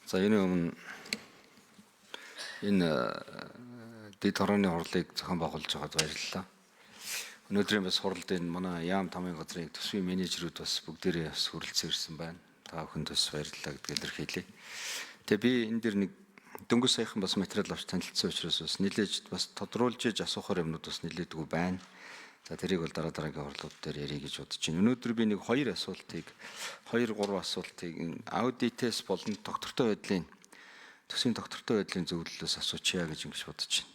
За энэ өмнө энэ дэд хорооны хурлыг зохион байгуулж байгаад баярлалаа. Өнөөдрийн бас хуралд энэ манай яам тамын газрын төсвийн менежерүүд бас бүгдээрээ бас хүрэлцэн ирсэн байна. Та бүхэнд бас баярлалаа гэдгийг илэрхийлье. Тэгээ би энэ дэр нэг дөнгөж саяхан бас материал авч танилцсан учраас бас нэлээж бас тодруулж иж асуухар юмнууд бас нэлээдгүй байна. За тэрийг бол дараа дараагийн хурлууд дээр ярих гэж бодож байна. Өнөөдөр би нэг хоёр асуултыг, хоёр гурван асуултыг энэ аудитээс болон тогтвортой байдлын төсвийн тогтвортой байдлын зөвлөлөөс асуучихъя гэж ингэж бодож байна.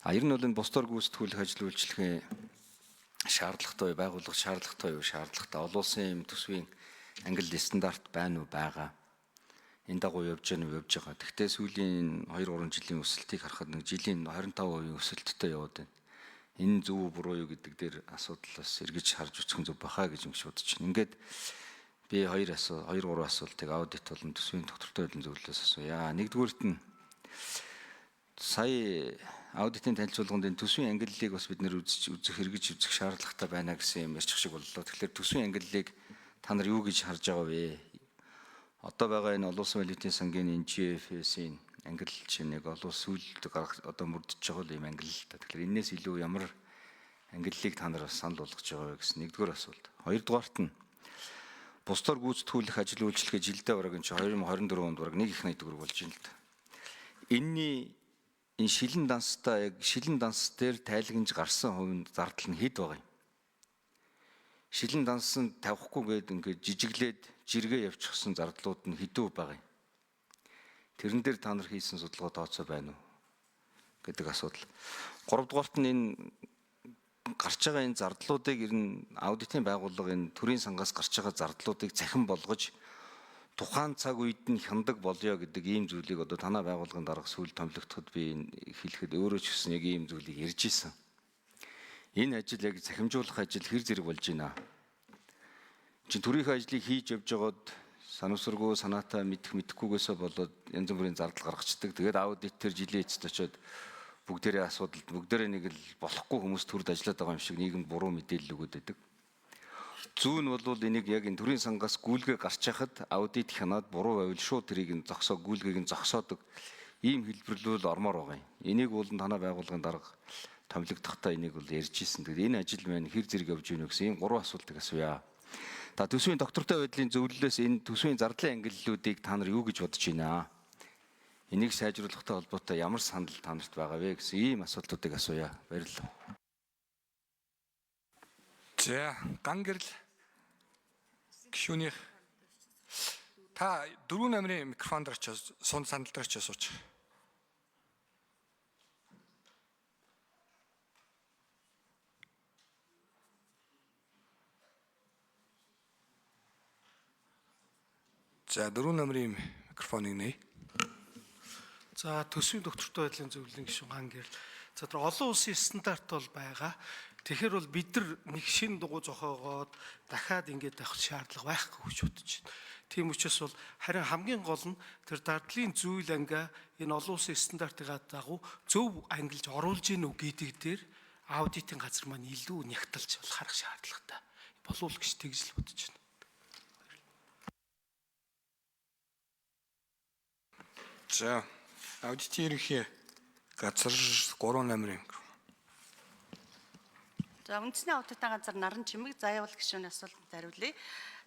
А ер нь бол энэ бусдаар гүйцэтгүүлэх ажил үйлчлэгийн шаардлагатай байгууллага шаардлагатай юу шаардлагатай олон улсын юм төсвийн англи стандарт байна уу байгаа. Энэ дагуу явж байгаа нь явж байгаа. Гэхдээ сүүлийн 2 3 жилийн өсөлтийг харахад нэг жилийн 25% өсөлттэй яваад байна. Энэ зөв үү буруу юу гэдэг дээр асуудал бас эргэж харж үзэх нь зөв бахаа гэж ингэж бодож байна. Ингээд би хоёр гурван асуултыг аудит болон төсвийн тогтвортой байдлын зөвлөлөөс асууя. Нэгдүгüүрт нь сая аудитын танилцуулганд энэ төсвийн ангиллыг бас бид нэр үзэх эргэж үзэх шаардлагатай байна гэсэн юм ярьчих шиг боллоо. Тэгэхээр төсвийн ангиллыг та нар юу гэж харж байгаа вэ? Одоо байгаа энэ олон улсын валютын сангийн NGFS-ийн ангилал чинь нэг олон улс сүүлд гарах одоо мөрдөж байгаа юм ангилал та. Тэгэхээр энээс илүү ямар ангиллыг та нар бас санал болгож байгаа вэ гэсэн нэгдүгээр асуулт. Хоёрдугаарт нь бусдаар гүйцэтгүүлэх ажил үйлчлэгээ жилдээ бараг энэ 2024 онд бараг 1.80 төгрөг болж байна л да. Энийний энэ шилэн данстай яг шилэн данс дээр тайлгнаж гарсан хувийн зардал нь хэд байгаа юм? Шилэн дансан тавихгүй гээд ингээд жижиглээд жиргээ явчихсан зардлууд нь хэдүү байгаа юм? Тэрэн дээр та нар хийсэн судалгаа тооцоо байна уу гэдэг асуудал. Гуравдугаарт нь энэ гарч байгаа энэ зардлуудыг ер нь аудитын байгууллага энэ төрийн сангаас гарч байгаа зардлуудыг цахим болгож тухайн цаг үед нь хяндаг болёо гэдэг ийм зүйлийг одоо танай байгууллагын дарга сүүл томилогдоход би энэ хэлэхэд өөрөө ч гэсэн яг ийм зүйлийг ярьж исэн. Энэ ажил яг цахимжуулах ажил хэр зэрэг болж байна. Чин төрийнхөө ажлыг хийж явж байгаад санамсаргүй санаатай мэдэх мэдэхгүйгээсээ болоод янз бүрийн зардал гаргацдаг. Тэгээд аудит төр жилийн эцэст очиод бүгдээрээ асуудалд бүгдээрээ нэг л болохгүй хүмүүс төрд ажиллаад байгаа юм шиг нийгэмд буруу мэдээлэл өгöd байдаг. Зүүн нь бол энийг яг энэ төрийн сангаас гүйлгээ гарч яхад аудит хянаад буруу байвал шууд тэрийг нь зогсоо гүйлгээг нь зогсоодог ийм хэлбэрлүүл ормоор байгаа юм. Энийг бол танай байгууллагын дарга томилогдохдоо энийг бол ярьж исэн. Тэгээд энэ ажил маань хэр зэрэг явж гинэ гэсэн ийм гурван асуултыг асууя. Та төсвийн доктортой байдлын зөвлөлөөс энэ төсвийн зардлын ангиллуудыг та нар юу гэж бодож байна? Энийг сайжруулахтай холбоотой ямар санал та нарт байгаа вэ гэсэн ийм асуултуудыг асууя. Баярлалаа. За, ган гэрэл гишүүнийх та дөрвөн номерын микрофон дээр очиж сун сандал дээр очиж сууч. За, дөрвөн номерын микрофоныг нээ. За, төсвийн доктортой байдлын зөвлөлийн гишүүн ган гэрэл. За, тэр олон улсын стандарт бол байгаа. Тэгэхээр бол бид нар нэг шин дугуй зохиогоод дахиад ингэж авах шаардлага байхгүй гэж бодож байна. Тийм учраас бол харин хамгийн гол нь тэр дардлын зүйл ангаа энэ олон улсын стандартын дагуу зөв ангилж оруулж гин үү гэдэг дээр аудитын газар маань илүү нягталж бол харах шаардлагатай болов гэж тэгж л бодож байна. За, аудитын ерөнхий газар 3 номерын микрофон. За, үндэсний аудитын газар Наран Чимэг Заяавал гишүүний асуултанд хариулъя.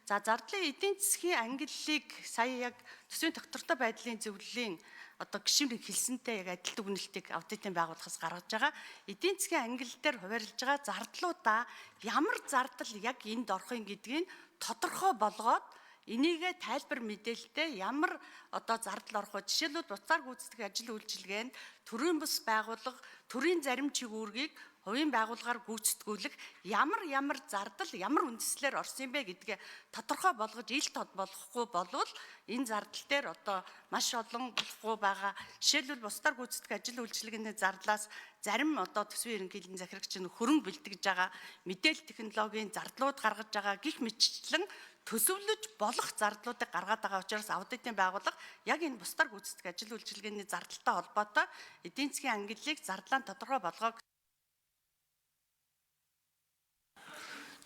За, зардлын эдийн засгийн ангиллыг сая яг төсвийн тогтвортой байдлын зөвлөлийн одоо гишүүний хэлсэнтэй яг адил дүгнэлтийг аудитын байгууллагаас гаргаж байгаа. Эдийн засгийн ангилал дээр хуваарлж байгаа зардлуудаа ямар зардал яг энд орох юм гэдгийг тодорхой болгоод энийгээ тайлбар мэдээлэлтэй ямар одоо зардал орох вэ? Жишээлбэл буцаар гүйцэтгэх ажил үйлчилгээнд төрийн бус байгууллага төрийн зарим чиг үүргийг хувийн байгууллагаар гүйцэтгүүлэх ямар ямар зардал ямар үндслээр орсон юм бэ гэдгээ тодорхой болгож ил тод болохгүй болвол энэ зардал дээр одоо маш олон болохгүй байгаа. Жишээлбэл бусдаар гүйцэтгэх ажил үйлчилгээний зардлаас зарим одоо төсвийн ерөнхийллийн захирагч нь хөрөнгө бэлтгэж байгаа, мэдээлэл технологийн зардлууд гаргаж байгаа гих мэтчлэн төсөвлөж болох зардлуудыг гаргаад байгаа учраас аудитын байгууллага яг энэ бусдаар гүйцэтгэх ажил үйлчилгээний зардалтай холбоотой эдийн засгийн ангиллыг зардлаа тодорхой болгоо.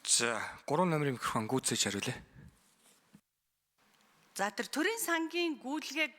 За, 3 номерын микрофон гүйцээж хариулъя. За, тэр төрийн сангийн гүйлгээг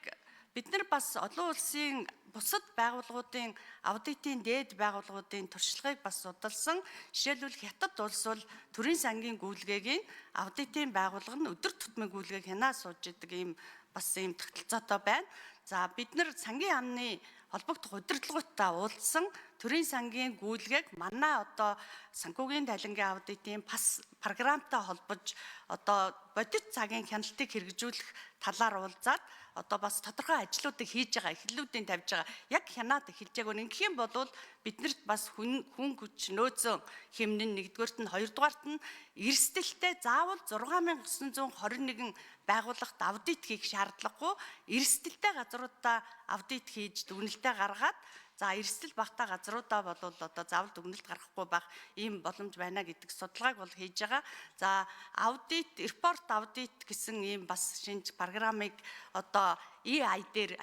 бид нар бас олон улсын бусад байгууллагуудын аудитын дээд байгууллагуудын туршлагыг бас судалсан. Жишээлбэл, Хятад улс бол төрийн сангийн гүйлгээгийн аудитын байгууллага нь өдөр тутмын гүйлгээг хянаа сууж идэг ийм бас ийм тогтолцоотой байна. За, бид нар сангийн яамны холбогдох удирдлагуудтай уулзсан, төрийн сангийн гүйлгээг манай одоо санхүүгийн тайлангийн аудитын бас програмтай холбож одоо бодит цагийн хяналтыг хэрэгжүүлэх талаар уулзаад одоо бас тодорхой ажлуудыг хийж байгаа, эхлэлүүдийн тавьж байгаа. Яг хянаад эхэлж байгаа. Ингэх юм бол биднэрт бас хүн хүч нөөцөн хэмнэн нэгдүгээрт нь, хоёрдугаарт нь эрсдэлтэй заавал 6921 байгууллагт аудит хийх шаардлагагүй, эрсдэлтэй газруудаа аудит хийж дүгнэлтээ гаргаад, за, эрсдэл багтаа газруудаа бол одоо заавал дүгнэлт гаргахгүй байх ийм боломж байна гэдэг судалгааг бол хийж байгаа. За, аудит, report аудит гэсэн ийм бас шинж программыг одоо AI дээр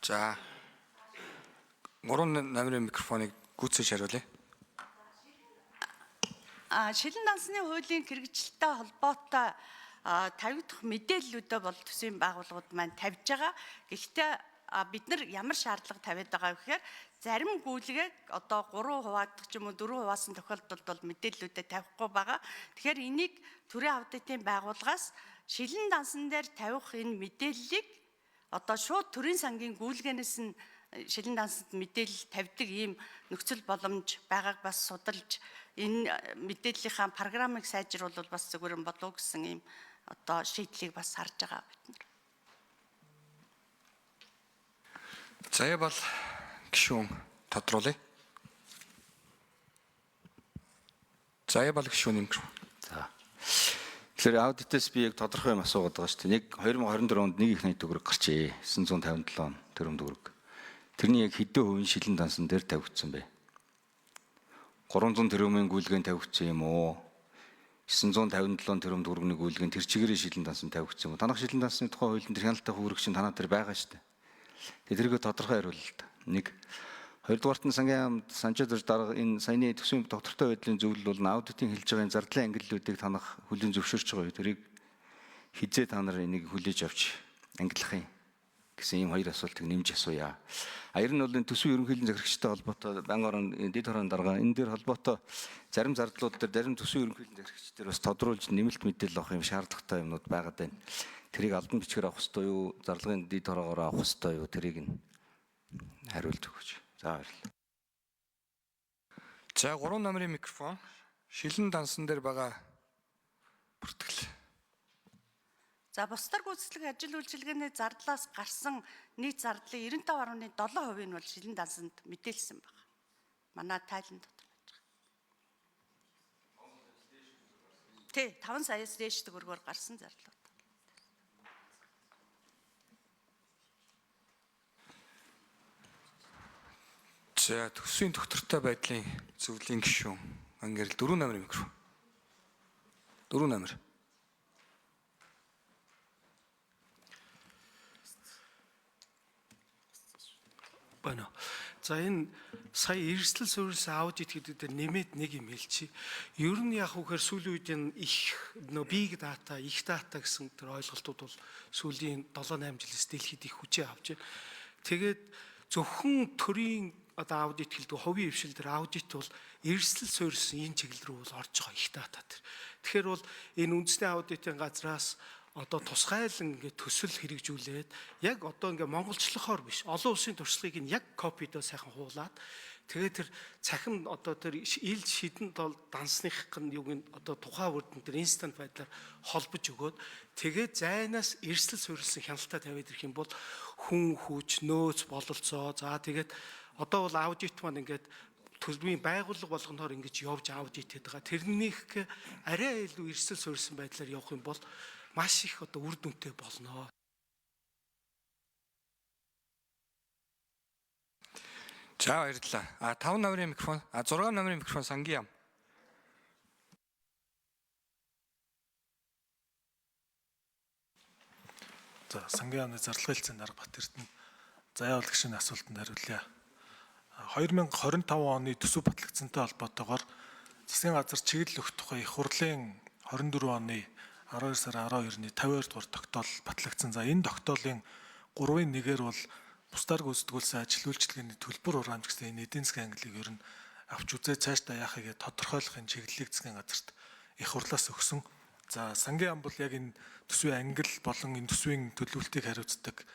За, 3 номерын микрофоныг гүйцэж хариулъя. Шилэн дансны хуулийн хэрэгжилтэй холбоотой тавигдах мэдээллүүдээ бол төсвийн байгууллагууд маань тавьж байгаа. Гэхдээ бид нар ямар шаардлага тавиад байгаа вэ гэхээр зарим гүйлгээг одоо 3 хуваагдах ч юм уу 4 хуваасан тохиолдолд бол мэдээллүүдээ тавихгүй байгаа. Тэгэхээр энийг төрийн аудитын байгууллагаас шилэн дансан дээр тавих энэ мэдээллийг одоо шууд төрийн сангийн гүйлгээнээс нь шилэн дансанд мэдээлэл тавьдаг ийм нөхцөл боломж байгааг бас судалж, энэ мэдээллийнхаа программыг сайжруулвал бас зүгээр юм болов уу гэсэн ийм одоо шийдлийг бас харж байгаа бид нар. Заяа бол гишүүн тодруулъя. Заяа бол гишүүн микрофон. За. Тэгэхээр аудитээс би яг тодорхой юм асуугаад байгаа шүү дээ. Нэг 2024 онд нэг их 80 төгрөг гарчээ. 957 тэрбум төгрөг. Тэрний яг хэдэн хувийн шилэн дансан дээр тавигдсан бэ? 300 тэрбумын гүйлгээнд тавигдсан юм уу? 957 тэрбум төгрөгийн гүйлгээнд тэр чигээрээ шилэн дансан тавигдсан юм уу? Танах шилэн дансны тухай хуулийн тэр хяналттай хүүрэг чинь танаа дээр байгаа шүү дээ. Тэгээ тэрийг тодорхой хариулъя л да. Нэг, хоёрдугаарт нь сангийн яамд Санжаа зурж дарга, энэ саяны төсвийн тогтвортой байдлын зөвлөл бол аудитын хэлж байгаа энэ зардлын ангиллуудыг танах хүлээн зөвшөөрч байгаа юу? Тэрийг хизээ та нар энийг хүлээж авч ангиллах юм гэсэн ийм хоёр асуултыг нэмж асууя. А ер нь бол энэ төсвийн ерөнхийлөн захирагчтай холбоотой байнгын орон дэд хорон дарга, энэ дээр холбоотой зарим зардлууд дээр, зарим төсвийн ерөнхийлөн захирагч дээр бас тодруулж нэмэлт мэдээлэл авах юм шаардлагатай юмнууд байгаад байна. Тэрийг албан бичгээр авах ёстой юу? Зарлагын дэд хороогоор авах ёстой юу? Тэрийг нь хариулж өгөөч. За, баярлалаа. За, 3 номерын микрофон шилэн дансан дээр байгаа бүртгэл. За, бусдаар гүйцэтгэх ажил үйлчилгээний зардлаас гарсан нийт зардлын 95.7% нь бол шилэн дансанд мэдээлсэн байна. Манай тайлан дотор байж байгаа. Тий, 5 саяас дээш төгрөгөөр гарсан зардлууд. За, төсвийн тогтвортой байдлын зөвлөлийн гишүүн Ангэрэл, 4 номерын микрофон. 4 номер. Байна. За, энэ сая эрсдэл суурилсан аудит гэдэг дээр нэмээд нэг юм хэлчихье. Ер нь яг үхээр сүүлийн үед энэ их нөө big data, их data гэсэн тэр ойлголтууд бол сүүлийн 7 8 жилээс дэлхийд их хүчээ авч байна. Тэгээд зөвхөн төрийн одоо аудит хэлдэг хувийн хэвшил дээр аудит бол эрсдэл суурилсан энэ чиглэл рүү бол орж байгаа их data тэр. Тэгэхээр бол энэ үндэсний аудитын газраас одоо тусгайлан ингээд төсөл хэрэгжүүлээд, яг одоо ингээд монголчлохоор биш, олон улсын туршлагыг нь яг copy доо сайхан хуулаад, тэгээд тэр цахим одоо тэр ил шидэн дол дансных нь юг нь одоо тухайн бүрдэн тэр instant байдлаар холбож өгөөд, тэгээд зайнаас эрсдэл суурилсан хяналтаа тавиад ирэх юм бол хүн хүч нөөц бололцоо, за, тэгээд одоо бол аудит маань ингээд төлбөрийн байгууллага болгоноор ингэж явж аудит хийдэг байгаа. Тэрнийх арай илүү эрсдэл суурилсан байдлаар явах юм бол маш их одоо үр дүнтэй болно. За, баярлалаа. А 5 номерын микрофон, а 6 номерын микрофон, сангийн яам. За, сангийн яамны зарлагын хэлцээний дарга Бат Эрдэнэ заяа бол гишүүний асуултанд хариулъя. 2025 оны төсөв батлагдсантай холбоотойгоор засгийн газар чиглэл өгөх тухай их хурлын 24 оны 12 сарын 12-ны 52 дугаар тогтоол батлагдсан. За энэ тогтоолын 3-ын 1-ээр бол бусдаар гүйцэтгүүлсэн ажил үйлчилгээний төлбөр хураамж гэсэн энэ эдийн засгийн ангиллыг ер нь авч үзээ цаашдаа яахыг тодорхойлохын чиглэлийг засгийн газарт их хурлаас өгсөн. За сангийн яам бол яг энэ төсвийн ангил болон энэ төсвийн төлөвлөлтийг хариуцдаг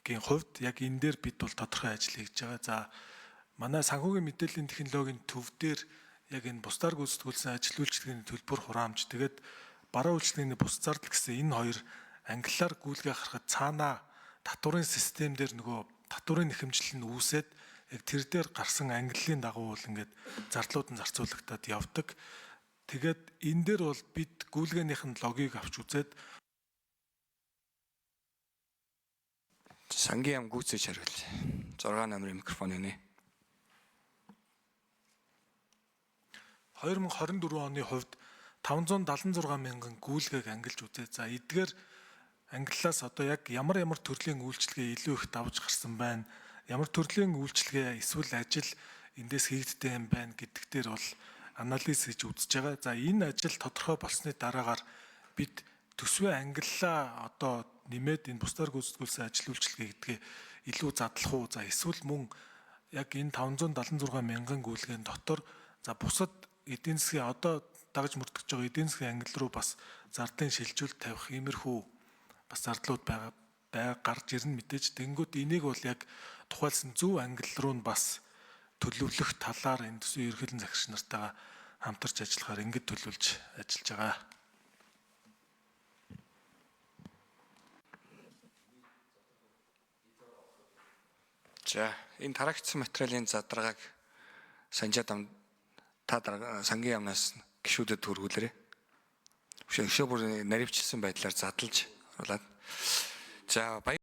гийн хувьд яг энэ дээр бид бол тодорхой ажил хийж байгаа. За манай санхүүгийн мэдээллийн технологийн төв дээр яг энэ бусдаар гүйцэтгүүлсэн ажил үйлчилгээний төлбөр хураамж, тэгээд бараа үйлчилгээний бус зардал гэсэн энэ хоёр ангиллаар гүйлгээ гаргахад цаанаа татварын систем дээр нөгөө татварын нэхэмжлэл нь үүсээд яг тэр дээр гарсан ангиллын дагуу бол ингээд зардлууд нь зарцуулагдаад явдаг. Тэгээд энэ дээр бол бид гүйлгээнийх нь логийг авч үзээд Сангийн яам гүйцээж хариул. 6 номерын микрофон нэ. 2024 оны хувьд 576 мянган гүйлгээг ангилж үзээ. За эдгээр ангиллаас одоо яг ямар ямар төрлийн үйлчилгээ илүү их давж гарсан байна, ямар төрлийн үйлчилгээ эсвэл ажил эндээс хийгддэг юм байна гэдэг дээр бол анализ хийж үзэж байгаа. За энэ ажил тодорхой болсны дараагаар бид төсвийн ангиллаа одоо нэмээд энэ бусдаар гүйцэтгүүлсэн ажил үйлчилгээ гэдгээ илүү задлах уу? За эсвэл мөн яг энэ 576 мянган гүйлгээний дотор за бусад эдийн засгийн одоо дагаж мөрдөж байгаа эдийн засгийн ангил руу бас зардлын шилжүүлэлт тавих иймэрхүү бас зардлууд байгаа бай гарч ирнэ мэдээж. Тэнгүүд энийг бол яг тухайлсан зөв ангил руу нь бас төлөвлөх талаар энэ төсвийн ерөнхийлөн захирагч нартайгаа хамтарч ажиллахаар ингэж төлөвлөж ажиллаж байгаа. За энэ тараагцсан материалын задаргааг Санжаа дам та сангийн яамнаас гишүүдэд хүргүүлээрэй. Өшөө бүр наривчилсан байдлаар задлж оруулаад. За баяр